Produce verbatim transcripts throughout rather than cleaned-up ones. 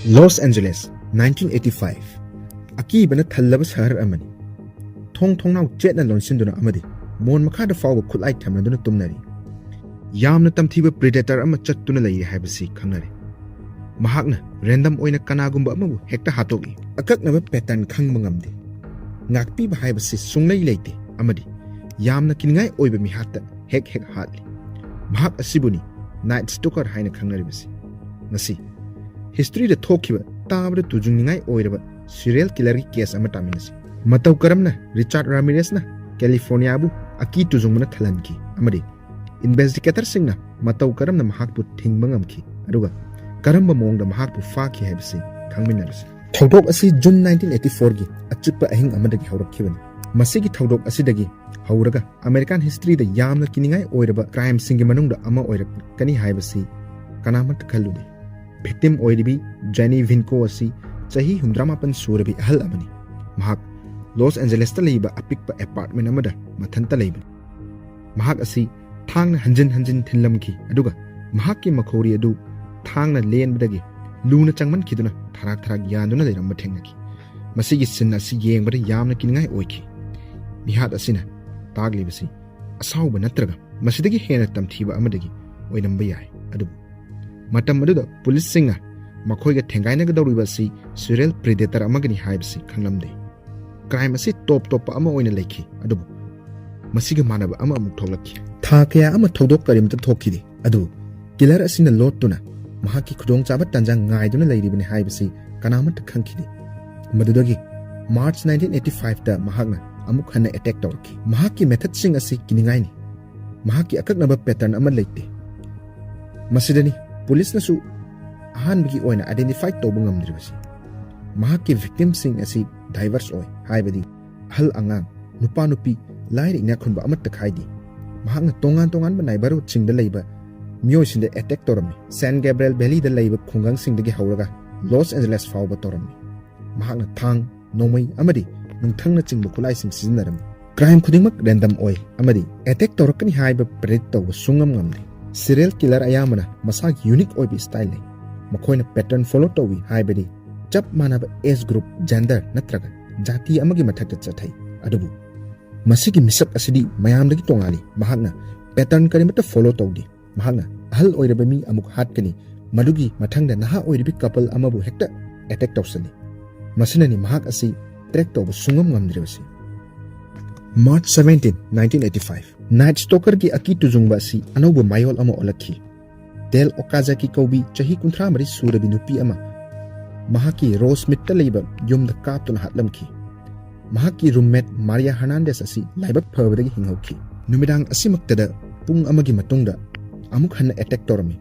Loss Angeles, nineteen eighty five. ꯑꯀꯤꯕꯅ ꯊꯜꯂꯕ ꯁꯍꯔ ꯑꯃꯅꯤ꯫ ꯊꯣꯡ ꯊꯣꯡꯅꯥꯎ ꯆꯦꯠꯅ ꯂꯣꯟꯁꯤꯟꯗꯨꯅ ꯑꯃꯗꯤ ꯃꯣꯟ ꯃꯈꯥꯗ ꯐꯥꯎꯕ ꯈꯨꯠꯂꯥꯏ ꯊꯝꯅꯗꯨꯅ ꯇꯨꯝꯅꯔꯤ꯫ ꯌꯥꯝꯅ ꯇꯝꯊꯤꯕ ꯄ꯭ꯔꯤꯗꯦꯇꯔ ꯑꯃ ꯆꯠꯇꯨꯅ ꯂꯩꯔꯤ ꯍꯥꯏꯕꯁꯤ ꯈꯪꯅꯔꯦ꯫ ꯃꯍꯥꯛꯅ ꯔꯦꯟꯗꯝ ꯑꯣꯏꯅ ꯀꯅꯥꯒꯨꯝꯕ ꯑꯃꯕꯨ ꯍꯦꯛꯇ ꯍꯥꯠꯇꯣꯛꯏ꯫ ꯑꯀꯛꯅꯕ ꯄꯦꯇꯔꯟ ꯈꯪꯕ ꯉꯝꯗꯦ꯫ ꯉꯥꯛꯄꯤꯕ ꯍꯥꯏꯕꯁꯤ ꯁꯨꯡꯂꯩ ꯂꯩꯇꯦ ꯑꯃꯗꯤ ꯌꯥꯝꯅ ꯀꯤꯅꯤꯡꯉꯥꯏ ꯑꯣꯏꯕ ꯃꯤꯍꯥꯠꯇ ꯍꯦꯛ ꯍꯦꯛ ꯍꯥꯠꯂꯤ꯫ ꯃꯍꯥꯛ ꯑꯁꯤꯕꯨꯅꯤ ꯅꯥꯏꯠ ꯁ꯭ꯇꯣꯀꯔ ꯍꯥꯏꯅ ꯈꯪꯅꯔꯤꯕꯁꯤ꯫ ꯃꯁꯤ ꯍꯤꯁꯇ꯭ꯔꯤꯗ ꯊꯣꯛꯈꯤꯕ, ꯇꯥꯕꯗ ꯇꯨꯖꯨꯡꯅꯤꯡꯉꯥꯏ ꯑꯣꯏꯔꯕ ꯁꯤꯔꯤꯌꯦꯜ ꯀꯤꯂꯔꯒꯤ ꯀꯦꯁ ꯑꯃ ꯇꯥꯃꯤꯟꯅꯁꯤ꯫ ꯃꯇꯧ ꯀꯔꯝꯅ ꯔꯤꯆꯥꯔꯗ ꯔꯥꯃꯤꯔꯦꯁꯅ ꯀꯦꯂꯤꯐꯣꯔꯅꯤꯌꯥꯕꯨ ꯑꯀꯤ ꯇꯨꯖꯨꯡꯕꯅ ꯊꯜꯍꯟꯈꯤ ꯑꯃꯗꯤ ꯏꯟꯚꯦꯁꯇꯤꯒꯦꯇꯔꯁꯤꯡꯅ ꯃꯇꯧ ꯀꯔꯝꯅ ꯃꯍꯥꯛꯄꯨ ꯊꯤꯡꯕ ꯉꯝꯈꯤ, ꯑꯗꯨꯒ ꯀꯔꯝꯕ ꯃꯑꯣꯡꯗ ꯃꯍꯥꯛꯄꯨ ꯐꯥꯈꯤ ꯍꯥꯏꯕꯁꯤ ꯈꯪꯃꯤꯟꯅꯔꯁꯤ꯫ ꯊꯧꯗꯣꯛ ꯑꯁꯤ ꯖꯨꯟ ꯅꯥꯏꯟꯇꯤꯟ ꯑꯩꯠꯇꯤ ꯐꯣꯔꯒꯤ ꯑꯆꯤꯛꯄ ꯑꯍꯤꯡ ꯑꯃꯗꯒꯤ ꯍꯧꯔꯛꯈꯤꯕꯅꯤ꯫ ꯃꯁꯤꯒꯤ ꯊꯧꯗꯣꯛ ꯑꯁꯤꯗꯒꯤ ꯍꯧꯔꯒ ꯑꯃꯦꯔꯤꯀꯥꯟ ꯍꯤꯁꯇ꯭ꯔꯤꯗ ꯌꯥꯝꯅ ꯀꯤꯅꯤꯡꯉꯥꯏ ꯑꯣꯏꯔꯕ ꯀ꯭ꯔꯥꯏꯝꯁꯤꯡꯒꯤ ꯃꯅꯨꯡꯗ ꯑꯃ ꯑꯣꯏꯔꯛꯀꯅꯤ ꯍꯥꯏꯕꯁꯤ ꯀꯅꯥꯃꯠꯇ ꯈꯜꯂꯨꯗꯦ꯫ ꯚꯤꯛꯇꯤꯝ ꯑꯣꯏꯔꯤꯕꯤ ꯖꯦꯅꯤ ꯚꯤꯟꯀꯣ ꯑꯁꯤ ꯆꯍꯤ ꯍꯨꯝꯗ꯭ꯔꯥ ꯃꯥꯄꯟ ꯁꯨꯔꯕꯤ ꯑꯍꯜ ꯑꯃꯅꯤ꯫ ꯃꯍꯥꯛ ꯂꯣꯁ ꯑꯦꯟꯖꯦꯂꯦꯁꯇ ꯂꯩꯕ ꯑꯄꯤꯛꯄ ꯑꯦꯄꯥꯔꯠꯃꯦꯟ ꯑꯃꯗ ꯃꯊꯟꯇ ꯂꯩꯕꯅꯤ꯫ ꯃꯍꯥꯛ ꯑꯁꯤ ꯊꯥꯡꯅ ꯍꯟꯖꯤꯟ ꯍꯟꯖꯤꯟ ꯊꯤꯜꯂꯝꯈꯤ, ꯑꯗꯨꯒ ꯃꯍꯥꯛꯀꯤ ꯃꯈꯧꯔꯤ ꯑꯗꯨ ꯊꯥꯡꯅ ꯂꯦꯟꯕꯗꯒꯤ ꯂꯨꯅ ꯆꯪꯃꯟꯈꯤꯗꯨꯅ ꯊꯔꯥꯛ ꯊꯔꯥꯛ ꯌꯥꯟꯗꯨꯅ ꯂꯩꯔꯝꯕ ꯊꯦꯡꯅꯈꯤ꯫ ꯃꯁꯤꯒꯤ ꯁꯤꯟ ꯑꯁꯤ ꯌꯦꯡꯕꯗ ꯌꯥꯝꯅ ꯀꯤꯅꯤꯡꯉꯥꯏ ꯑꯣꯏꯈꯤ꯫ ꯃꯤꯍꯥꯠ ꯑꯁꯤꯅ ꯇꯥꯛꯂꯤꯕꯁꯤ ꯑꯁꯥꯎꯕ ꯅꯠꯇ꯭ꯔꯒ ꯃꯁꯤꯗꯒꯤ ꯍꯦꯟꯅ ꯇꯝꯊꯤꯕ ꯑꯃꯗꯒꯤ ꯑꯣꯏꯔꯝꯕ ꯌꯥꯏ, ꯑꯗꯨꯕꯨ ꯃꯇꯝ ꯑꯗꯨꯗ ꯄꯨꯂꯤꯁꯁꯤꯡꯅ ꯃꯈꯣꯏꯒ ꯊꯦꯡꯒꯥꯏꯅꯒꯗꯧꯔꯤꯕ ꯑꯁꯤ ꯁꯤꯔꯤꯌꯦꯜ ꯄ꯭ꯔꯤꯗꯦꯇꯔ ꯑꯃꯒꯅꯤ ꯍꯥꯏꯕꯁꯤ ꯈꯪꯂꯝꯗꯦ꯫ ꯀ꯭ꯔꯥꯏꯝ ꯑꯁꯤ ꯇꯣꯞ ꯇꯣꯞꯄ ꯑꯃ ꯑꯣꯏꯅ ꯂꯩꯈꯤ, ꯑꯗꯨꯕꯨ ꯃꯁꯤꯒ ꯃꯥꯟꯅꯕ ꯑꯃ ꯑꯃꯨꯛ ꯊꯣꯛꯂꯛꯈꯤ꯫ ꯊꯥ ꯀꯌꯥ ꯑꯃ ꯊꯧꯗꯣꯛ ꯀꯔꯤꯝꯇ ꯊꯣꯛꯈꯤꯗꯦ, ꯑꯗꯨꯕꯨ ꯀꯤꯂꯔ ꯑꯁꯤꯅ ꯂꯣꯠꯇꯨꯅ ꯃꯍꯥꯛꯀꯤ ꯈꯨꯗꯣꯡꯆꯥꯕ ꯇꯥꯟꯖꯥ ꯉꯥꯏꯗꯨꯅ ꯂꯩꯔꯤꯕꯅꯤ ꯍꯥꯏꯕꯁꯤ ꯀꯅꯥꯃꯠꯇ ꯈꯪꯈꯤꯗꯦ꯫ ꯃꯗꯨꯗꯒꯤ ꯃꯥꯔꯆ ꯅꯥꯏꯟꯇꯤꯟ ꯑꯩꯠꯇꯤ ꯐꯥꯏꯚꯇ ꯃꯍꯥꯛꯅ ꯑꯃꯨꯛ ꯍꯟꯅ ꯑꯦꯇꯦꯛ ꯇꯧꯔꯛꯈꯤ꯫ ꯃꯍꯥꯛꯀꯤ ꯃꯦꯊꯠꯁꯤꯡ ꯑꯁꯤ ꯀꯤꯅꯤꯡꯉꯥꯏꯅꯤ꯫ ꯃꯍꯥꯛꯀꯤ ꯑꯀꯛꯅꯕ ꯄꯦꯇꯔꯟ ꯑꯃ ꯂꯩꯇꯦ꯫ ꯃꯁꯤꯗꯅꯤ ꯄꯨꯂꯤꯁꯅꯁꯨ ꯑꯍꯥꯟꯕꯒꯤ ꯑꯣꯏꯅ ꯑꯥꯏꯗꯦꯟꯇꯤꯐꯥꯏ ꯇꯧꯕ ꯉꯝꯗ꯭ꯔꯤꯕꯁꯤ꯫ ꯃꯍꯥꯛꯀꯤ ꯚꯤꯛꯇꯤꯝꯁꯤꯡ ꯑꯁꯤ ꯗꯥꯏꯚꯔꯁ ꯑꯣꯏ, ꯍꯥꯏꯕꯗꯤ ꯑꯍꯜ ꯑꯉꯥꯡ, ꯅꯨꯄꯥ ꯅꯨꯄꯤ, ꯂꯥꯏꯔ ꯏꯅꯥꯛ ꯈꯨꯟꯕ ꯑꯃꯠꯇ ꯈꯥꯏꯗꯦ꯫ ꯃꯍꯥꯛꯅ ꯇꯣꯉꯥꯟ ꯇꯣꯉꯥꯟꯕ ꯅꯥꯏꯕꯔꯍꯨꯗꯁꯤꯡꯗ ꯂꯩꯕ ꯃꯤꯑꯣꯏꯁꯤꯡꯗ ꯑꯦꯇꯦꯛ ꯇꯧꯔꯝꯃꯤ꯫ ꯁꯦꯟ ꯒꯦꯕ꯭ꯔꯤꯌꯦꯜ ꯚꯦꯂꯤꯗ ꯂꯩꯕ ꯈꯨꯡꯒꯪꯁꯤꯡꯗꯒꯤ ꯍꯧꯔꯒ ꯂꯣꯁ ꯑꯦꯟꯖꯦꯂꯦꯁ ꯐꯥꯎꯕ ꯇꯧꯔꯝꯃꯤ꯫ ꯃꯍꯥꯛꯅ ꯊꯥꯡ, ꯅꯣꯡꯃꯩ ꯑꯃꯗꯤ ꯅꯨꯡꯊꯪꯅꯆꯤꯡꯕ ꯈꯨꯠꯂꯥꯏꯁꯤꯡ ꯁꯤꯖꯤꯟꯅꯔꯝꯃꯤ꯫ ꯀ꯭ꯔꯥꯏꯝ ꯈꯨꯗꯤꯡꯃꯛ ꯔꯦꯟꯗꯝ ꯑꯣꯏ ꯑꯃꯗꯤ ꯑꯦꯇꯦꯛ ꯇꯧꯔꯛꯀꯅꯤ ꯍꯥꯏꯕ ꯄ꯭ꯔꯤꯗꯤꯛ ꯇꯧꯕ ꯁꯨꯡꯉꯝ ꯉꯝꯗꯦ꯫ ꯁꯤꯔꯤꯌꯦꯜ ꯀꯤꯂꯔ ꯑꯌꯥꯝꯕꯅ ꯃꯁꯥꯒꯤ ꯌꯨꯅꯤꯛ ꯑꯣꯏꯕ ꯁ꯭ꯇꯥꯏꯜ ꯂꯩ꯫ ꯃꯈꯣꯏꯅ pattern follow ꯇꯧꯏ ꯍꯥꯏꯕꯗꯤ ꯆꯞ ꯃꯥꯟꯅꯕ age group, gender ꯅꯠꯇ꯭ꯔꯒ ꯖꯥꯇꯤ ꯑꯃꯒꯤ ꯃꯊꯛꯇ ꯆꯠꯊꯩ꯫ ꯑꯗꯨꯕꯨ ꯃꯁꯤꯒꯤ ꯃꯤꯁꯛ ꯑꯁꯤꯗꯤ ꯃꯌꯥꯝꯗꯒꯤ ꯇꯣꯉꯥꯜꯂꯤ꯫ ꯃꯍꯥꯛꯅ pattern ꯀꯔꯤꯃꯠꯇ follow ꯇꯧꯗꯦ꯫ ꯃꯍꯥꯛꯅ ꯑꯍꯜ ꯑꯣꯏꯔꯕ ꯃꯤ ꯑꯃꯨꯛ ꯍꯥꯠꯀꯅꯤ, ꯃꯗꯨꯒꯤ ꯃꯊꯪꯗ ꯅꯍꯥ ꯑꯣꯏꯔꯤꯕꯤ couple ꯑꯃꯕꯨ ꯍꯦꯛꯇ attack ꯇꯧꯁꯜꯂꯤ꯫ ꯃꯁꯤꯅꯅꯤ ꯃꯍꯥꯛ ꯑꯁꯤ track ꯇꯧꯕ ꯁꯨꯡꯉꯝ ꯉꯝꯗ꯭ꯔꯤꯕꯁꯤ꯫ March seventeen, nineteen eighty five, Night Stalkerꯒꯤ ꯑꯀꯤ ꯇꯨꯖꯨꯡꯕ ꯑꯁꯤ ꯑꯅꯧꯕ ꯃꯌꯣꯜ ꯑꯃ ꯑꯣꯜꯂꯛꯈꯤ꯫ ꯗꯦꯜ ꯑꯣꯀꯥꯖꯥꯀꯤ ꯀꯧꯕꯤ ꯆꯍꯤ ꯀꯨꯟꯊ꯭ꯔꯥ ꯃꯔꯤ ꯁꯨꯔꯕꯤ ꯅꯨꯄꯤ ꯑꯃ ꯃꯍꯥꯛꯀꯤ ꯔꯣꯁꯃꯤꯠꯇ ꯂꯩꯕ ꯌꯨꯝꯗ ꯀꯥꯞꯇꯨꯅ ꯍꯥꯠꯂꯝꯈꯤ꯫ ꯃꯍꯥꯛꯀꯤ roommate ꯃꯥꯔꯤꯌꯥ ꯍꯔꯅꯥꯟꯗꯦꯁ ꯑꯁꯤ ꯂꯥꯏꯕꯛ ꯐꯕꯗꯒꯤ ꯍꯤꯡꯍꯧꯈꯤ꯫ ꯅꯨꯃꯤꯗꯥꯡ ꯑꯁꯤꯃꯛꯇꯗ ꯄꯨꯡ ꯑꯃꯒꯤ ꯃꯇꯨꯡꯗ ꯑꯃꯨꯛ ꯍꯟꯅ attack ꯇꯧꯔꯝꯃꯤ꯫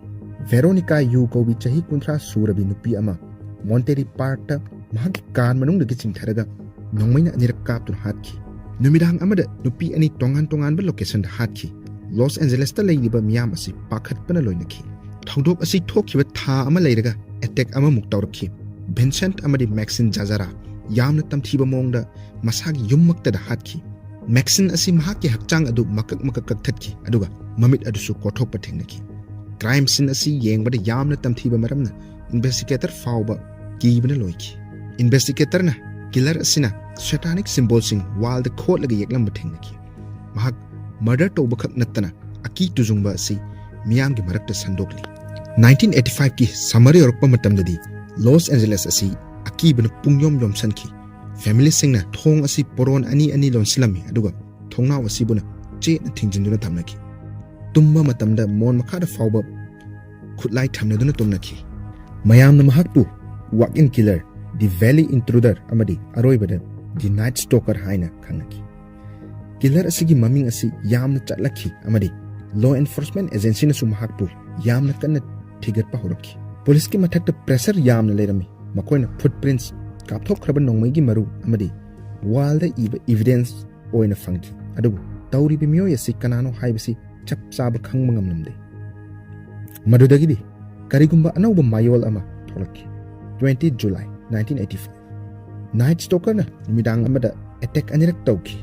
ꯚꯦꯔꯣꯅꯤꯀꯥ ꯌꯨ ꯀꯧꯕꯤ ꯆꯍꯤ ꯀꯨꯟꯊ꯭ꯔꯥ ꯁꯨꯔꯕꯤ ꯅꯨꯄꯤ ꯑꯃ ꯃꯣꯟꯇꯦꯔꯤ ꯄꯥꯔꯛꯇ ꯃꯍꯥꯛꯀꯤ car ꯃꯅꯨꯡꯗꯒꯤ ꯆꯤꯡꯊꯔꯒ ꯅꯣꯡꯃꯩꯅ ꯑꯅꯤꯔꯛ ꯀꯥꯞꯇꯨꯅ ꯍꯥꯠꯈꯤ꯫ ꯅꯨꯃꯤꯗꯥꯡ ꯑꯃꯗ ꯅꯨꯄꯤ ꯑꯅꯤ ꯇꯣꯉꯥꯟ ꯇꯣꯉꯥꯟꯕ locationꯗ ꯍꯥꯠꯈꯤ꯫ ꯂꯣꯁ ꯑꯦꯟꯖꯦꯂꯦꯁꯇ ꯂꯩꯔꯤꯕ ꯃꯤꯌꯥꯝ ꯑꯁꯤ ꯄꯥꯈꯠꯄꯅ ꯂꯣꯏꯅꯈꯤ꯫ ꯊꯧꯗꯣꯛ ꯑꯁꯤ ꯊꯣꯛꯈꯤꯕ ꯊꯥ ꯑꯃ ꯂꯩꯔꯒ attack ꯑꯃꯃꯨꯛ ꯇꯧꯔꯛꯈꯤ꯫ ꯚꯤꯟꯁꯦꯟꯠ ꯑꯃꯗꯤ ꯃꯦꯛꯁꯤꯟ ꯖꯥꯖꯥꯔꯥ ꯌꯥꯝꯅ ꯇꯝꯊꯤꯕ ꯃꯑꯣꯡꯗ ꯃꯁꯥꯒꯤ ꯌꯨꯝꯃꯛꯇꯗ ꯍꯥꯠꯈꯤ꯫ ꯃꯦꯛꯁꯤꯟ ꯑꯁꯤ ꯃꯍꯥꯛꯀꯤ ꯍꯛꯆꯥꯡ ꯑꯗꯨ ꯃꯀꯛ ꯃꯀꯛ ꯀꯛꯊꯠꯈꯤ, ꯑꯗꯨꯒ ꯃꯃꯤꯠ ꯑꯗꯨꯁꯨ ꯀꯣꯊꯣꯛꯄ ꯊꯦꯡꯅꯈꯤ꯫ Crime scene ꯑꯁꯤ ꯌꯦꯡꯕꯗ ꯌꯥꯝꯅ ꯇꯝꯊꯤꯕ ꯃꯔꯝꯅ investigator ꯐꯥꯎꯕ ꯀꯤꯕꯅ ꯂꯣꯏꯈꯤ꯫ Investigatorꯅ killer ꯑꯁꯤꯅ satanic symbolꯁꯤꯡ wallꯗ ꯈꯣꯠꯂꯒ ꯌꯦꯛꯂꯝꯕ ꯊꯦꯡꯅꯈꯤ꯫ ꯃꯍꯥꯛ murder ꯇꯧꯕꯈꯛ ꯅꯠꯇꯅ ꯑꯀꯤ ꯇꯨꯖꯨꯡꯕ ꯑꯁꯤ ꯃꯤꯌꯥꯝꯒꯤ ꯃꯔꯛꯇ ꯁꯟꯗꯣꯛꯂꯤ꯫ Nineteen eighty fiveꯀꯤ summer ꯌꯧꯔꯛꯄ ꯃꯇꯝꯗꯗꯤ ꯂꯣꯁ ꯑꯦꯟꯖꯦꯂꯦꯁ ꯑꯁꯤ ꯑꯀꯤꯕꯅ ꯄꯨꯡꯌꯣꯝ ꯌꯣꯝꯁꯟꯈꯤ꯫ Familyꯁꯤꯡꯅ ꯊꯣꯡ ꯑꯁꯤ ꯄꯣꯔꯣꯟ ꯑꯅꯤ ꯑꯅꯤ ꯂꯣꯟꯁꯤꯜꯂꯝꯃꯤ, ꯑꯗꯨꯒ ꯊꯣꯡꯅꯥꯎ ꯑꯁꯤꯕꯨꯅ ꯆꯦꯠꯅ ꯊꯤꯡꯖꯤꯟꯗꯨꯅ ꯊꯝꯅꯈꯤ꯫ ꯇꯨꯝꯕ ꯃꯇꯝꯗ ꯃꯣꯟ ꯃꯈꯥꯗ ꯐꯥꯎꯕ ꯈꯨꯠꯂꯥꯏ ꯊꯝꯅꯗꯨꯅ ꯇꯨꯝꯅꯈꯤ꯫ ꯃꯌꯥꯝꯅ ꯃꯍꯥꯛꯄꯨ walk-in killer, the valley intruder ꯑꯃꯗꯤ ꯑꯔꯣꯏꯕꯗ the night stalker ꯍꯥꯏꯅ ꯈꯪꯅꯈꯤ꯫ Killer ꯑꯁꯤꯒꯤ ꯃꯃꯤꯡ ꯑꯁꯤ ꯌꯥꯝꯅ ꯆꯠꯂꯛꯈꯤ ꯑꯃꯗꯤ law enforcement agencyꯅꯁꯨ ꯃꯍꯥꯛꯄꯨ ꯌꯥꯝꯅ ꯀꯟꯅ ꯊꯤꯒꯠꯄ ꯍꯧꯔꯛꯈꯤ꯫ Policeꯀꯤ ꯃꯊꯛꯇ pressure ꯌꯥꯝꯅ ꯂꯩꯔꯝꯃꯤ꯫ ꯃꯈꯣꯏꯅ footprints, ꯀꯥꯞꯊꯣꯛꯈ꯭ꯔꯕ ꯅꯣꯡꯃꯩꯒꯤ ꯃꯔꯨ ꯑꯃꯗꯤ wallꯗ ꯏꯕ evidence ꯑꯣꯏꯅ ꯐꯪꯈꯤ꯫ ꯑꯗꯨꯕꯨ ꯇꯧꯔꯤꯕ ꯃꯤꯑꯣꯏ ꯑꯁꯤ ꯀꯅꯥꯅꯣ ꯍꯥꯏꯕꯁꯤ ꯆꯞ ꯆꯥꯕ ꯈꯪꯕ ꯉꯝꯂꯝꯗꯦ꯫ ꯃꯗꯨꯗꯒꯤꯗꯤ ꯀꯔꯤꯒꯨꯝꯕ ꯑꯅꯧꯕ ꯃꯌꯣꯜ ꯑꯃ ꯊꯣꯛꯂꯛꯈꯤ꯫ Twenty July nineteen eighty five, Night Stalkerꯅ ꯅꯨꯃꯤꯗꯥꯡ ꯑꯃꯗ attack ꯑꯅꯤꯔꯛ ꯇꯧꯈꯤ꯫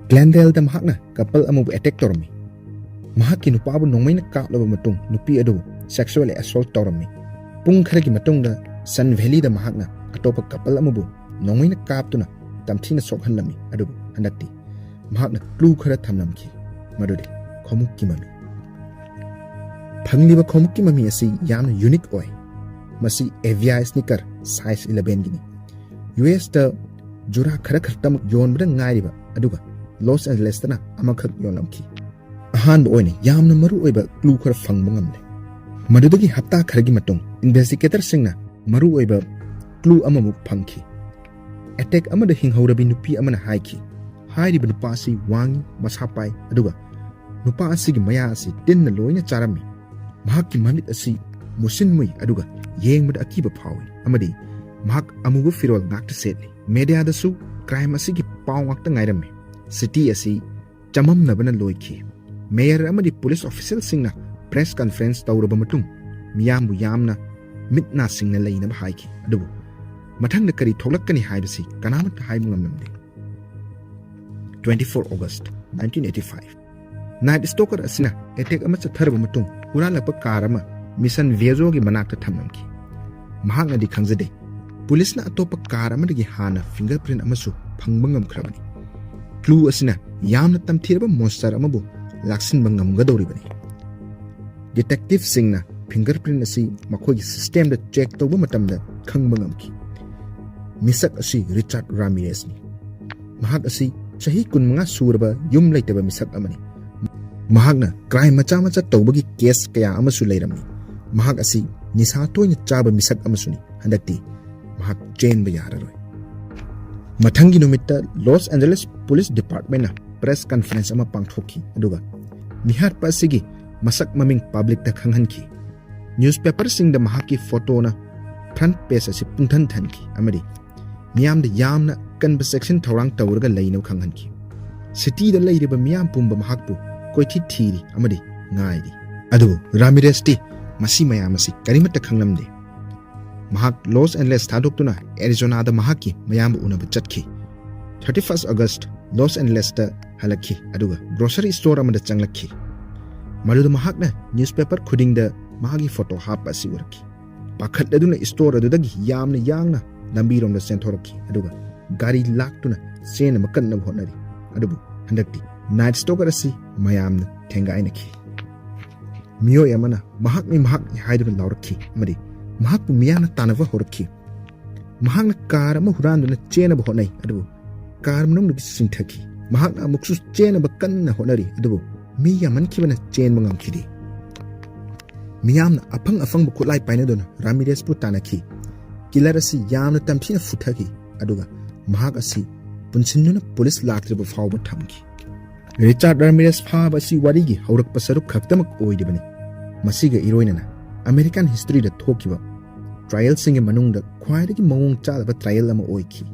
Glendaleꯗ ꯃꯍꯥꯛꯅ couple ꯑꯃꯕꯨ attack ꯇꯧꯔꯝꯃꯤ꯫ ꯃꯍꯥꯛꯀꯤ ꯅꯨꯄꯥꯕꯨ ꯅꯣꯡꯃꯩꯅ ꯀꯥꯞꯂꯕ ꯃꯇꯨꯡ ꯅꯨꯄꯤ ꯑꯗꯨꯕꯨ sexual assault ꯇꯧꯔꯝꯃꯤ꯫ ꯄꯨꯡ ꯈꯔꯒꯤ ꯃꯇꯨꯡꯗ ꯁꯟ ꯚꯦꯂꯤꯗ ꯃꯍꯥꯛꯅ ꯑꯇꯣꯞꯄ ꯀꯄꯜ ꯑꯃꯕꯨ ꯅꯣꯡꯃꯩꯅ ꯀꯥꯞꯇꯨꯅ ꯇꯝꯊꯤꯅ ꯁꯣꯛꯍꯜꯂꯝꯃꯤ꯫ ꯑꯗꯨꯕꯨ ꯍꯟꯗꯛꯇꯤ ꯃꯍꯥꯛꯅ ꯀ꯭ꯂꯨ ꯈꯔ ꯊꯝꯂꯝꯈꯤ, ꯃꯗꯨꯗꯤ ꯈꯣꯡꯎꯞꯀꯤ ꯃꯃꯤ꯫ ꯐꯪꯂꯤꯕ ꯈꯣꯡꯎꯞꯀꯤ ꯃꯃꯤ ꯑꯁꯤ ꯌꯥꯝꯅ ꯌꯨꯅꯤꯛ ꯑꯣꯏ꯫ ꯃꯁꯤ ꯑꯦꯚꯤꯌꯥ ꯁ꯭ꯅꯤꯀꯔ ꯁꯥꯏꯖ ꯏꯂꯚꯦꯟꯒꯤꯅꯤ꯫ ꯌꯨ ꯑꯦꯁꯇ ꯖꯨꯔꯥ ꯈꯔ ꯈꯛꯇꯃꯛ ꯌꯣꯟꯕꯗ ꯉꯥꯏꯔꯤꯕ ꯑꯗꯨꯒ ꯂꯣꯁ ꯑꯦꯟꯖꯦꯂꯦꯁꯇꯅ ꯑꯃꯈꯛ ꯌꯣꯟꯂꯝꯈꯤ꯫ ꯑꯍꯥꯟꯕ ꯑꯣꯏꯅ ꯌꯥꯝꯅ ꯃꯔꯨ ꯑꯣꯏꯕ ꯀ꯭ꯂꯨ ꯈꯔ ꯐꯪꯕ ꯉꯝꯂꯦ꯫ ꯃꯗꯨꯗꯒꯤ ꯍꯞꯇꯥ ꯈꯔꯒꯤ ꯃꯇꯨꯡ ꯏꯟꯚꯦꯁꯇꯤꯒꯦꯇꯔꯁꯤꯡꯅ ꯃꯔꯨ ꯑꯣꯏꯕ ꯀ꯭ꯂꯨ ꯑꯃꯃꯨꯛ ꯐꯪꯈꯤ꯫ ꯑꯦꯇꯦꯛ ꯑꯃꯗ ꯍꯤꯡꯍꯧꯔꯕꯤ ꯅꯨꯄꯤ ꯑꯃꯅ ꯍꯥꯏꯈꯤ, ꯍꯥꯏꯔꯤꯕ ꯅꯨꯄꯥ ꯑꯁꯤ ꯋꯥꯡꯏ, ꯃꯁꯥ ꯄꯥꯏ, ꯑꯗꯨꯒ ꯅꯨꯄꯥ ꯑꯁꯤꯒꯤ ꯃꯌꯥ ꯑꯁꯤ ꯇꯤꯟꯅ ꯂꯣꯏꯅ ꯆꯥꯔꯝꯃꯤ꯫ ꯃꯍꯥꯛꯀꯤ ꯃꯃꯤꯠ ꯑꯁꯤ ꯃꯨꯁꯤꯟ ꯃꯨꯏ, ꯑꯗꯨꯒ ꯌꯦꯡꯕꯗ ꯑꯀꯤꯕ ꯐꯥꯎꯏ, ꯑꯃꯗꯤ ꯃꯍꯥꯛ ꯑꯃꯨꯕ ꯐꯤꯔꯣꯜ ꯉꯥꯛꯇ ꯁꯦꯠꯂꯤ꯫ ꯃꯦꯗꯤꯌꯥꯗꯁꯨ ꯀ꯭ꯔꯥꯏꯝ ꯑꯁꯤꯒꯤ ꯄꯥꯎ ꯉꯥꯛꯇ ꯉꯥꯏꯔꯝꯃꯤ꯫ ꯁꯤꯇꯤ ꯑꯁꯤ ꯆꯃꯝꯅꯕꯅ ꯂꯣꯏꯈꯤ꯫ ꯃꯦꯌꯔ ꯑꯃꯗꯤ ꯄꯨꯂꯤꯁ ꯑꯣꯐꯤꯁꯤꯌꯦꯜꯁꯤꯡꯅ ꯄ꯭ꯔꯦꯁ ꯀꯟꯐꯔꯦꯟꯁ ꯇꯧꯔꯕ ꯃꯇꯨꯡ ꯃꯤꯌꯥꯝꯕꯨ ꯌꯥꯝꯅ ꯃꯤꯠ ꯅꯥ ꯁꯤꯡꯅ ꯂꯩꯅꯕ ꯍꯥꯏꯈꯤ꯫ ꯑꯗꯨꯕꯨ ꯃꯊꯪꯗ ꯀꯔꯤ ꯊꯣꯛꯂꯛꯀꯅꯤ ꯍꯥꯏꯕꯁꯤ ꯀꯅꯥꯃꯠꯇ ꯍꯥꯏꯕ ꯉꯝꯂꯝꯗꯦ꯫ Twenty four August nineteen eighty five, night stalker ꯑꯁꯤꯅ ꯑꯦꯇꯦꯛ ꯑꯃ ꯆꯠꯊꯔꯕ ꯃꯇꯨꯡ ꯍꯨꯔꯥꯜꯂꯛꯄ ꯀꯥꯔ ꯑꯃ ꯃꯤꯁꯟ ꯚꯤꯌꯦꯖꯣꯒꯤ ꯃꯅꯥꯛꯇ ꯊꯝꯂꯝꯈꯤ꯫ ꯃꯍꯥꯛꯅꯗꯤ ꯈꯪꯖꯗꯦ꯫ ꯄꯨꯂꯤꯁꯅ ꯑꯇꯣꯞꯄ ꯀꯥꯔ ꯑꯃꯗꯒꯤ ꯍꯥꯟꯅ ꯐꯤꯡꯒꯔ ꯄ꯭ꯔꯤꯟ ꯑꯃꯁꯨ ꯐꯪꯕ ꯉꯝꯈ꯭ꯔꯕꯅꯤ꯫ ꯀ꯭ꯂꯨ ꯑꯁꯤꯅ ꯌꯥꯝꯅ ꯇꯝꯊꯤꯔꯕ ꯃꯣꯟꯁꯇꯔ ꯑꯃꯕꯨ ꯂꯥꯛꯁꯤꯟꯕ ꯉꯝꯒꯗꯧꯔꯤꯕꯅꯤ꯫ ꯗꯤꯇꯦꯛꯇꯤꯚꯁꯤꯡꯅ ꯐꯤꯡꯒꯔ ꯄ꯭ꯔꯤꯟ ꯑꯁꯤ ꯃꯈꯣꯏꯒꯤ ꯁꯤꯁꯇꯦꯝꯗ ꯆꯦꯛ ꯇꯧꯕ ꯃꯇꯝꯗ ꯈꯪꯕ ꯉꯝꯈꯤ꯫ ꯃꯤꯁꯛ ꯑꯁꯤ ꯔꯤꯆꯥꯔꯗ ꯔꯥꯃꯤꯔꯦꯁꯅꯤ꯫ ꯃꯍꯥꯛ ꯑꯁꯤ ꯆꯍꯤ ꯀꯨꯟꯃꯉꯥ ꯁꯨꯔꯕ ꯌꯨꯝ ꯂꯩꯇꯕ ꯃꯤꯁꯛ ꯑꯃꯅꯤ꯫ ꯃꯍꯥꯛꯅ ꯀ꯭ꯔꯥꯏꯝ ꯃꯆꯥ ꯃꯆꯥ ꯇꯧꯕꯒꯤ ꯀꯦꯁ ꯀꯌꯥ ꯑꯃꯁꯨ ꯂꯩꯔꯝꯃꯤ꯫ ꯃꯍꯥꯛ ꯑꯁꯤ ꯅꯤꯁꯥ ꯇꯣꯏꯅ ꯆꯥꯕ ꯃꯤꯁꯛ ꯑꯃꯁꯨꯅꯤ꯫ ꯍꯟꯗꯛꯇꯤ ꯃꯍꯥꯛ ꯆꯦꯟꯕ ꯌꯥꯔꯔꯣꯏ꯫ ꯃꯊꯪꯒꯤ ꯅꯨꯃꯤꯠꯇ ꯂꯣꯁ ꯑꯦꯟꯖꯦꯂꯦꯁ ꯄꯨꯂꯤꯁ ꯗꯤꯄꯥꯔꯠꯃꯦꯟꯅ ꯄ꯭ꯔꯦꯁ ꯀꯟꯐꯔꯦꯟꯁ ꯑꯃ ꯄꯥꯡꯊꯣꯛꯈꯤ, ꯑꯗꯨꯒ ꯃꯤꯍꯥꯠꯄ ꯑꯁꯤꯒꯤ ꯃꯁꯛ ꯃꯃꯤꯡ ꯄꯕ꯭ꯂꯤꯛꯇ ꯈꯪꯍꯟꯈꯤ꯫ ꯅ꯭ꯌꯨꯁꯄꯦꯄꯔꯁꯤꯡꯗ ꯃꯍꯥꯛꯀꯤ ꯐꯣꯇꯣꯅ ꯐ꯭ꯔꯟꯠ ꯄꯦꯖ ꯑꯁꯤ ꯄꯨꯡꯊꯟ ꯊꯟꯈꯤ ꯑꯃꯗꯤ ꯃꯤꯌꯥꯝꯗ ꯌꯥꯝꯅ ꯑꯀꯟꯕ ꯆꯦꯛꯁꯤꯟ ꯊꯧꯔꯥꯡ ꯇꯧꯔꯒ ꯂꯩꯅꯕ ꯈꯪꯍꯟꯈꯤ꯫ ꯁꯤꯇꯤꯗ ꯂꯩꯔꯤꯕ ꯃꯤꯌꯥꯝ ꯄꯨꯝꯕ ꯃꯍꯥꯛꯄꯨ ꯀꯣꯏꯊꯤ ꯊꯤꯔꯤ ꯑꯃꯗꯤ ꯉꯥꯏꯔꯤ꯫ ꯑꯗꯨꯕꯨ ꯔꯥꯃꯤꯔꯦꯁꯇꯤ ꯃꯁꯤ ꯃꯌꯥꯝ ꯑꯁꯤ ꯀꯔꯤꯃꯠꯇ ꯈꯪꯂꯝꯗꯦ꯫ ꯃꯍꯥꯛ ꯂꯣꯁ ꯑꯦꯟꯖꯦꯂꯦꯁ ꯊꯥꯗꯣꯛꯇꯨꯅ ꯑꯦꯔꯤꯖꯣꯅꯥꯗ ꯃꯍꯥꯛꯀꯤ ꯃꯌꯥꯝꯕ ꯎꯅꯕ ꯆꯠꯈꯤ꯫ Thirty first August ꯂꯣꯁ ꯑꯦꯟꯖꯦꯂꯦꯁꯇ ꯍꯜꯂꯛꯈꯤ, ꯑꯗꯨꯒ ꯒ꯭ꯔꯣꯁꯔꯤ ꯁ꯭ꯇꯣꯔ ꯑꯃꯗ ꯆꯪꯂꯛꯈꯤ꯫ ꯃꯗꯨꯗ ꯃꯍꯥꯛꯅ ꯅ꯭ꯌꯨꯁꯄꯦꯄꯔ ꯈꯨꯗꯤꯡꯗ ꯃꯍꯥꯛꯀꯤ ꯐꯣꯇꯣ ꯍꯥꯞꯄ ꯑꯁꯤ ꯎꯔꯛꯈꯤ꯫ ꯄꯥꯈꯠꯂꯗꯨꯅ ꯏꯁꯇꯣꯔ ꯑꯗꯨꯗꯒꯤ ꯌꯥꯝꯅ ꯌꯥꯡꯅ ꯂꯝꯕꯤꯔꯣꯝꯗ ꯆꯦꯟꯊꯣꯔꯛꯈꯤ, ꯑꯗꯨꯒ ꯒꯥꯔꯤ ꯂꯥꯛꯇꯨꯅ ꯆꯦꯟꯅꯕ ꯀꯟꯅꯕ ꯍꯣꯠꯅꯔꯤ꯫ ꯑꯗꯨꯕꯨ ꯍꯟꯗꯛꯇꯤ ꯅꯥꯏꯠ ꯁ꯭ꯇꯣꯀꯔ ꯑꯁꯤ ꯃꯌꯥꯝꯅ ꯊꯦꯡꯒꯥꯏꯅꯈꯤ꯫ ꯃꯤꯑꯣꯏ ꯑꯃꯅ "ꯃꯍꯥꯛꯅꯤ, ꯃꯍꯥꯛꯅꯤ" ꯍꯥꯏꯗꯨꯅ ꯂꯥꯎꯔꯛꯈꯤ ꯑꯃꯗꯤ ꯃꯍꯥꯛꯄꯨ ꯃꯤꯌꯥꯝꯅ ꯇꯥꯟꯅꯕ ꯍꯧꯔꯛꯈꯤ꯫ ꯃꯍꯥꯛꯅ ꯀꯥꯔ ꯑꯃ ꯍꯨꯔꯥꯟꯗꯨꯅ ꯆꯦꯟꯅꯕ ꯍꯣꯠꯅꯩ, ꯑꯗꯨꯕꯨ ꯀꯥꯔ ꯃꯅꯨꯡꯗꯒꯤ ꯆꯤꯡꯊꯈꯤ꯫ ꯃꯍꯥꯛꯅ ꯑꯃꯨꯛꯁꯨ ꯆꯦꯟꯅꯕ ꯀꯟꯅ ꯍꯣꯠꯅꯔꯤ, ꯑꯗꯨꯕꯨ ꯃꯤ ꯌꯥꯝꯃꯟꯈꯤꯕꯅ ꯆꯦꯟꯕ ꯉꯝꯈꯤꯗꯦ꯫ ꯃꯤꯌꯥꯝꯅ ꯑꯐꯪ ꯑꯐꯪꯕ ꯈꯨꯠꯂꯥꯏ ꯄꯥꯏꯅꯗꯨꯅ ꯔꯥꯃꯤꯔꯦꯁꯄꯨ ꯇꯥꯟꯅꯈꯤ꯫ ꯀꯤꯂꯔ ꯑꯁꯤ ꯌꯥꯝꯅ ꯇꯝꯊꯤꯅ ꯐꯨꯊꯈꯤ, ꯑꯗꯨꯒ ꯃꯍꯥꯛ ꯑꯁꯤ ꯄꯨꯟꯁꯤꯟꯗꯨꯅ ꯄꯨꯂꯤꯁ ꯂꯥꯛꯇ꯭ꯔꯤꯕ ꯐꯥꯎꯕ ꯊꯝꯈꯤ꯫ ꯔꯤꯆꯥꯔꯗ ꯔꯥꯃꯤꯔꯦꯁ ꯐꯥꯕ ꯑꯁꯤ ꯋꯥꯔꯤꯒꯤ ꯍꯧꯔꯛꯄ ꯁꯔꯨꯛ ꯈꯛꯇꯃꯛ ꯑꯣꯏꯔꯤꯕꯅꯤ꯫ ꯃꯁꯤꯒ ꯏꯔꯣꯏꯅꯅ ꯑꯃꯦꯔꯤꯀꯥꯟ ꯍꯤꯁꯇ꯭ꯔꯤꯗ ꯊꯣꯛꯈꯤꯕ ꯇ꯭ꯔꯥꯏꯌꯦꯜꯁꯤꯡꯒꯤ ꯃꯅꯨꯡꯗ ꯈ꯭ꯋꯥꯏꯗꯒꯤ ꯃꯑꯣꯡ ꯆꯥꯗꯕ ꯇ꯭ꯔꯥꯏꯌꯦꯜ ꯑꯃ ꯑꯣꯏꯈꯤ꯫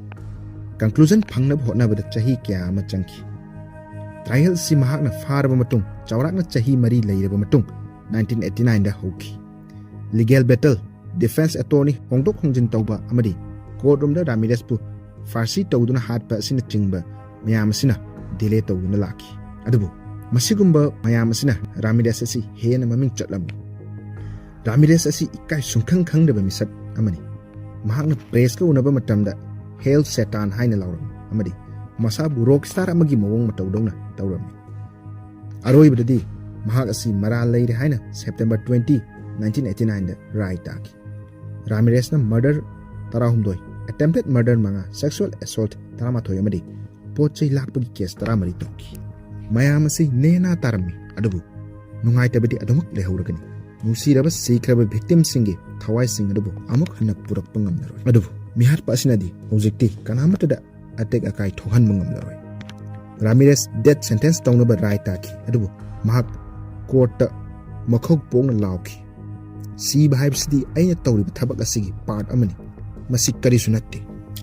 ꯀꯟꯀ꯭ꯂꯨꯖꯟ ꯐꯪꯅꯕ ꯍꯣꯠꯅꯕꯗ ꯆꯍꯤ ꯀꯌꯥ ꯑꯃ ꯆꯪꯈꯤ꯫ ꯇ꯭ꯔꯥꯏꯌꯦꯜ ꯑꯁꯤ ꯃꯍꯥꯛꯅ ꯐꯥꯔꯕ ꯃꯇꯨꯡ ꯆꯥꯎꯔꯥꯛꯅ ꯆꯍꯤ ꯃꯔꯤ ꯂꯩꯔꯕ ꯃꯇꯨꯡ ꯅꯥꯏꯟꯇꯤꯟ ꯑꯩꯠꯇꯤ ꯅꯥꯏꯟꯗ ꯍꯧꯈꯤ꯫ ꯂꯤꯒꯦꯜ ꯕꯦꯇꯜ, ꯗꯤꯐꯦꯟꯁ ꯑꯦꯇꯣꯔꯅꯤ ꯍꯣꯡꯗꯣꯛ ꯍꯣꯡꯖꯤꯟ ꯇꯧꯕ ꯑꯃꯗꯤ ꯀꯣꯔꯠ ꯔꯨꯝꯗ ꯔꯥꯃꯤꯔꯦꯁꯄꯨ ꯐꯥꯔꯁꯤ ꯇꯧꯗꯨꯅ ꯍꯥꯠꯄ ꯑꯁꯤꯅꯆꯤꯡꯕ ꯃꯌꯥꯝ ꯑꯁꯤꯅ ꯗꯤꯂꯦ ꯇꯧꯗꯨꯅ ꯂꯥꯛꯈꯤ꯫ ꯑꯗꯨꯕꯨ ꯃꯁꯤꯒꯨꯝꯕ ꯃꯌꯥꯝ ꯑꯁꯤꯅ ꯔꯥꯃꯤꯔꯦꯁ ꯑꯁꯤ ꯍꯦꯟꯅ ꯃꯃꯤꯡ ꯆꯠꯂꯝꯃꯤ꯫ ꯔꯥꯃꯤꯔꯦꯁ ꯑꯁꯤ ꯏꯀꯥꯏ ꯁꯨꯡꯈꯪ ꯈꯪꯗꯕ ꯃꯤꯁꯛ ꯑꯃꯅꯤ꯫ ꯃꯍꯥꯛꯅ ꯄ꯭ꯔꯦꯁꯀ ꯎꯅꯕ ꯃꯇꯝꯗ "ꯍꯦꯜ ꯁꯦꯇꯥꯟ" ꯍꯥꯏꯅ ꯂꯥꯎꯔꯝꯃꯤ ꯑꯃꯗꯤ ꯃꯁꯥꯕꯨ ꯔꯣꯛ ꯁ꯭ꯇꯥꯔ ꯑꯃꯒꯤ ꯃꯑꯣꯡ ꯃꯇꯧꯗꯧꯅ ꯇꯧꯔꯝꯃꯤ꯫ ꯑꯔꯣꯏꯕꯗꯗꯤ ꯃꯍꯥꯛ ꯑꯁꯤ ꯃꯔꯥꯜ ꯂꯩꯔꯦ ꯍꯥꯏꯅ ꯁꯦꯞꯇꯦꯝꯕꯔ ꯇ꯭ꯋꯦꯟꯇꯤ, ꯅꯥꯏꯟꯇꯤꯟ ꯑꯩꯠꯇꯤ ꯅꯥꯏꯟꯗ ꯔꯥꯏ ꯇꯥꯈꯤ꯫ ꯔꯥꯃꯤꯔꯦꯁꯅ ꯃꯔꯗꯔ ꯇꯔꯥꯍꯨꯝꯗꯣꯏ, ꯑꯦꯇꯦꯝꯞꯇꯦꯗ ꯃꯔꯗꯔ ꯃꯉꯥ, ꯁꯦꯛꯁꯨꯑꯦꯜ ꯑꯦꯁꯣꯜꯠ ꯇꯔꯥꯃꯥꯊꯣꯏ ꯑꯃꯗꯤ ꯄꯣꯠ ꯆꯩ ꯂꯥꯛꯄꯒꯤ ꯀꯦꯁ ꯇꯔꯥꯃꯔꯤ ꯇꯧꯈꯤ꯫ ꯃꯌꯥꯝ ꯑꯁꯤ ꯅꯦꯅꯥ ꯇꯥꯔꯝꯃꯤ, ꯑꯗꯨꯕꯨ ꯅꯨꯡꯉꯥꯏꯇꯕꯗꯤ ꯑꯗꯨꯃꯛ ꯂꯩꯍꯧꯔꯒꯅꯤ꯫ ꯅꯨꯡꯁꯤꯔꯕ ꯁꯤꯈ꯭ꯔꯕ ꯚꯤꯛꯇꯤꯝꯁꯤꯡꯒꯤ ꯊꯋꯥꯏꯁꯤꯡ ꯑꯗꯨꯕꯨ ꯑꯃꯨꯛ ꯍꯟꯅ ꯄꯨꯔꯛꯄ ꯉꯝꯂꯔꯣꯏ꯫ ꯑꯗꯨꯕꯨ ꯃꯤꯍꯥꯠꯄ ꯑꯁꯤꯅꯗꯤ ꯍꯧꯖꯤꯛꯇꯤ ꯀꯅꯥꯃꯠꯇꯗ ꯑꯇꯦꯛ ꯑꯀꯥꯏ ꯊꯣꯛꯍꯟꯕ ꯉꯝꯂꯔꯣꯏ꯫ ꯔꯥꯃꯤꯔꯦꯁ ꯗꯦꯠ ꯁꯦꯟꯇꯦꯟꯁ ꯇꯧꯅꯕ ꯔꯥꯏ ꯇꯥꯈꯤ, ꯑꯗꯨꯕꯨ ꯃꯍꯥꯛ ꯀꯣꯔꯠꯇ ꯃꯈꯧ ꯄꯣꯛꯅ ꯂꯥꯎꯈꯤ, "ꯁꯤꯕ ꯍꯥꯏꯕꯁꯤꯗꯤ ꯑꯩꯅ ꯇꯧꯔꯤꯕ ꯊꯕꯛ ꯑꯁꯤꯒꯤ ꯄꯥꯔꯠ ꯑꯃꯅꯤ, ꯃꯁꯤ ꯀꯔꯤꯁꯨ ꯅꯠꯇꯦ"꯫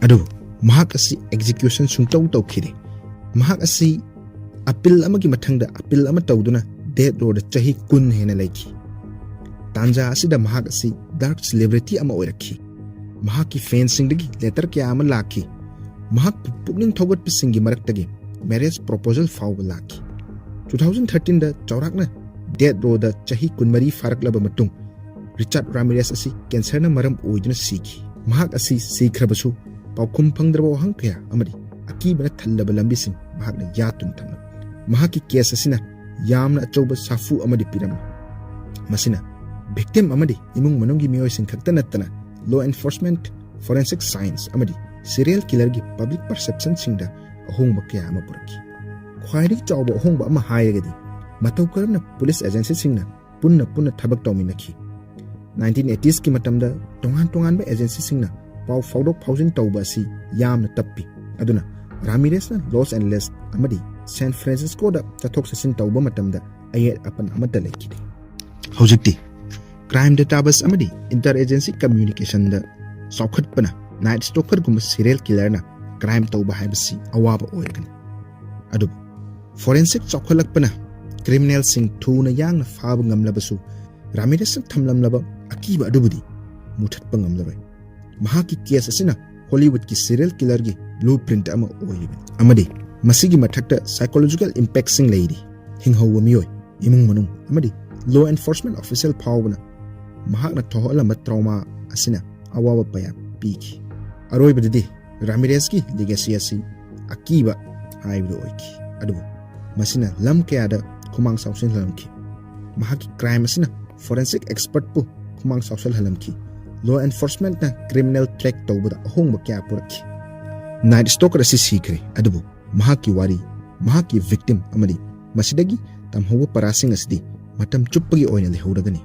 ꯑꯗꯨꯕꯨ ꯃꯍꯥꯛ ꯑꯁꯤ ꯑꯦꯛꯖꯤꯀ꯭ꯌꯨꯁꯟ ꯁꯨꯡꯇꯧ ꯇꯧꯈꯤꯗꯦ꯫ ꯃꯍꯥꯛ ꯑꯁꯤ ꯑꯄꯤꯜ ꯑꯃꯒꯤ ꯃꯊꯪꯗ ꯑꯄꯤꯜ ꯑꯃ ꯇꯧꯗꯨꯅ ꯗꯦꯠ ꯔꯣꯗ ꯆꯍꯤ ꯀꯨꯟ ꯍꯦꯟꯅ ꯂꯩꯈꯤ꯫ ꯇꯥꯟꯖꯥ ꯑꯁꯤꯗ ꯃꯍꯥꯛ ꯑꯁꯤ ꯗꯥꯔꯛ ꯁꯦꯂꯦꯕ꯭ꯔꯤꯇꯤ ꯑꯃ ꯑꯣꯏꯔꯛꯈꯤ꯫ ꯃꯍꯥꯛꯀꯤ ꯐꯦꯟꯁꯤꯡꯗꯒꯤ ꯂꯦꯇꯔ ꯀꯌꯥ ꯑꯃ ꯂꯥꯛꯈꯤ꯫ ꯃꯍꯥꯛꯄꯨ ꯄꯨꯛꯅꯤꯡ ꯊꯧꯒꯠꯄꯁꯤꯡꯒꯤ ꯃꯔꯛꯇꯒꯤ ꯃꯦꯔꯦꯖ ꯄ꯭ꯔꯣꯄꯣꯖꯜ ꯐꯥꯎꯕ ꯂꯥꯛꯈꯤ꯫ ꯇꯨ ꯊꯥꯎꯖꯟ ꯊꯥꯔꯇꯤꯟꯗ ꯆꯥꯎꯔꯥꯛꯅ ꯗꯦꯠ ꯔꯣꯗ ꯆꯍꯤ ꯀꯨꯟꯃꯔꯤ ꯐꯥꯔꯛꯂꯕ ꯃꯇꯨꯡ, ꯔꯤꯆꯥꯔꯗ ꯔꯥꯃꯤꯔꯦꯁ ꯑꯁꯤ ꯀꯦꯟꯁꯔꯅ ꯃꯔꯝ ꯑꯣꯏꯗꯨꯅ ꯁꯤꯈꯤ꯫ ꯃꯍꯥꯛ ꯑꯁꯤ ꯁꯤꯈ꯭ꯔꯕꯁꯨ, ꯄꯥꯎꯈꯨꯝ ꯐꯪꯗ꯭ꯔꯕ ꯋꯥꯍꯪ ꯀꯌꯥ ꯑꯃꯗꯤ ꯑꯀꯤꯕꯅ ꯊꯜꯂꯕ ꯂꯝꯕꯤꯁꯤꯡ ꯃꯍꯥꯛꯅ ꯌꯥꯠꯇꯨꯅ ꯊꯝꯂꯝꯃꯤ꯫ ꯃꯍꯥꯛꯀꯤ ꯀꯦꯁ ꯑꯁꯤꯅ ꯌꯥꯝꯅ ꯑꯆꯧꯕ ꯁꯥꯐꯨ ꯑꯃꯗꯤ ꯄꯤꯔꯝꯃꯤ꯫ ꯃꯁꯤꯅ ꯚꯤꯛꯇꯤꯝ ꯑꯃꯗꯤ ꯏꯃꯨꯡ ꯃꯅꯨꯡꯒꯤ ꯃꯤꯑꯣꯏꯁꯤꯡ ꯈꯛꯇ ꯅꯠꯇꯅ, ꯂꯣ ꯑꯦꯟꯐꯣꯔꯁꯃꯦꯟꯠ, ꯐꯣꯔꯦꯟꯁꯤꯛ ꯁꯥꯏꯟꯁ ꯑꯃꯗꯤ ꯁꯤꯔꯤꯌꯦꯜ ꯀꯤꯂꯔꯒꯤ ꯄꯕ꯭ꯂꯤꯛ ꯄꯔꯁꯦꯞꯁꯟꯁꯤꯡꯗ ꯑꯍꯣꯡꯕ ꯀꯌꯥ ꯑꯃ ꯄꯨꯔꯛꯈꯤ꯫ ꯈ꯭ꯋꯥꯏꯗꯒꯤ ꯆꯥꯎꯕ ꯑꯍꯣꯡꯕ ꯑꯃ ꯍꯥꯏꯔꯒꯗꯤ, ꯃꯇꯧ ꯀꯔꯝꯅ ꯄꯨꯂꯤꯁ ꯑꯦꯖꯦꯟꯁꯤꯁꯤꯡꯅ ꯄꯨꯟꯅ ꯄꯨꯟꯅ ꯊꯕꯛ ꯇꯧꯃꯤꯟꯅꯈꯤ꯫ ꯅꯥꯏꯟꯇꯤꯟ ꯑꯩꯠꯇꯤꯁꯀꯤ ꯃꯇꯝꯗ ꯇꯣꯉꯥꯟ ꯇꯣꯉꯥꯟꯕ ꯑꯦꯖꯦꯟꯁꯤꯁꯤꯡꯅ ꯄꯥꯎ ꯐꯥꯎꯗꯣꯛ ꯐꯥꯎꯖꯤꯟ ꯇꯧꯕ ꯑꯁꯤ ꯌꯥꯝꯅ ꯇꯞꯄꯤ꯫ ꯑꯗꯨꯅ ꯔꯥꯃꯤꯔꯦꯁꯅ ꯂꯣꯁ ꯑꯦꯟꯖꯦꯂꯦꯁ ꯑꯃꯗꯤ ꯁꯦꯟ ꯐ꯭ꯔꯥꯟꯁꯤꯁꯀꯣꯗ ꯆꯠꯊꯣꯛ ꯆꯠꯁꯤꯟ ꯇꯧꯕ ꯃꯇꯝꯗ ꯑꯌꯦꯠ ꯑꯄꯟ ꯑꯃꯠꯇ ꯂꯩꯈꯤꯗꯦ꯫ ꯍꯧꯖꯤꯛꯇꯤ ꯀ꯭ꯔꯥꯏꯝ ꯗꯦꯇꯥꯕꯦꯁ ꯑꯃꯗꯤ ꯏꯟꯇꯔ ꯑꯦꯖꯦꯟꯁꯤ ꯀꯝꯃ꯭ꯌꯨꯅꯤꯀꯦꯁꯟꯗ ꯆꯥꯎꯈꯠꯄꯅ ꯅꯥꯏꯠ ꯁ꯭ꯇꯣꯀꯔꯒꯨꯝꯕ ꯁꯤꯔꯤꯌꯦꯜ ꯀꯤꯂꯔꯅ ꯀ꯭ꯔꯥꯏꯝ ꯇꯧꯕ ꯍꯥꯏꯕꯁꯤ ꯑꯋꯥꯕ ꯑꯣꯏꯔꯒꯅꯤ꯫ ꯑꯗꯨꯕꯨ ꯐꯣꯔꯦꯟꯁꯤꯛ ꯆꯥꯎꯈꯠꯂꯛꯄꯅ ꯀ꯭ꯔꯤꯃꯤꯅꯦꯜꯁꯤꯡ ꯊꯨꯅ ꯌꯥꯡꯅ ꯐꯥꯕ ꯉꯝꯂꯕꯁꯨ, ꯔꯥꯃꯤꯔꯦꯁꯅ ꯊꯝꯂꯝꯂꯕ ꯑꯀꯤꯕ ꯑꯗꯨꯕꯨꯗꯤ ꯃꯨꯊꯠꯄ ꯉꯝꯂꯔꯣꯏ꯫ ꯃꯍꯥꯛꯀꯤ ꯀꯦꯁ ꯑꯁꯤꯅ ꯍꯣꯂꯤꯋꯨꯗꯀꯤ ꯁꯤꯔꯤꯌꯦꯜ ꯀꯤꯂꯔꯒꯤ ꯕ꯭ꯂꯨ ꯄ꯭ꯔꯤꯟꯠ ꯑꯃ ꯑꯣꯏꯔꯤꯕꯅꯤ, ꯑꯃꯗꯤ ꯃꯁꯤꯒꯤ ꯃꯊꯛꯇ ꯁꯥꯏꯀꯣꯂꯣꯖꯤꯀꯦꯜ ꯏꯝꯄꯦꯛꯁꯤꯡ ꯂꯩꯔꯤ꯫ ꯍꯤꯡꯍꯧꯕ ꯃꯤꯑꯣꯏ, ꯏꯃꯨꯡ ꯃꯅꯨꯡ ꯑꯃꯗꯤ ꯂꯣ ꯑꯦꯟꯐꯣꯔꯁꯃꯦꯟꯠ ꯑꯣꯐꯤꯁꯤꯌꯦꯜ ꯐꯥꯎꯕꯅ ꯃꯍꯥꯛꯅ ꯊꯣꯛꯍꯜꯂꯝꯕ ꯇ꯭ꯔꯣꯃꯥ ꯑꯁꯤꯅ ꯑꯋꯥꯕ ꯄꯌꯥꯝ ꯄꯤꯈꯤ꯫ ꯑꯔꯣꯏꯕꯗꯗꯤ ꯔꯥꯃꯤꯔꯦꯁꯀꯤ ꯂꯤꯒꯦꯁꯤ ꯑꯁꯤ ꯑꯀꯤꯕ ꯍꯥꯏꯕꯗꯨ ꯑꯣꯏꯈꯤ, ꯑꯗꯨꯕꯨ ꯃꯁꯤꯅ ꯂꯝ ꯀꯌꯥꯗ ꯈꯨꯃꯥꯡ ꯆꯥꯎꯁꯤꯟꯍꯜꯂꯝꯈꯤ꯫ ꯃꯍꯥꯛꯀꯤ ꯀ꯭ꯔꯥꯏꯝ ꯑꯁꯤꯅ ꯐꯣꯔꯦꯟꯁꯤꯛ ꯑꯦꯛꯁꯄꯔꯠꯄꯨ ꯈꯨꯃꯥꯡ ꯆꯥꯎꯁꯤꯜꯍꯜꯂꯝꯈꯤ꯫ ꯂꯣ ꯑꯦꯟꯐꯣꯔꯁꯃꯦꯟꯠꯅ ꯀ꯭ꯔꯤꯃꯤꯅꯦꯜ ꯇ꯭ꯔꯦꯛ ꯇꯧꯕꯗ ꯑꯍꯣꯡꯕ ꯀꯌꯥ ꯄꯨꯔꯛꯈꯤ꯫ ꯅꯥꯏꯠ ꯁ꯭ꯇꯣꯀꯔ ꯑꯁꯤ ꯁꯤꯈ꯭ꯔꯦ, ꯑꯗꯨꯕꯨ ꯃꯍꯥꯛꯀꯤ ꯋꯥꯔꯤ, ꯃꯍꯥꯛꯀꯤ ꯚꯤꯛꯇꯤꯝ ꯑꯃꯗꯤ ꯃꯁꯤꯗꯒꯤ ꯇꯝꯍꯧꯕ ꯄꯔꯥꯁꯤꯡ ꯑꯁꯤꯗꯤ ꯃꯇꯝ ꯆꯨꯞꯄꯒꯤ ꯑꯣꯏꯅ ꯂꯩꯍꯧꯔꯒꯅꯤ꯫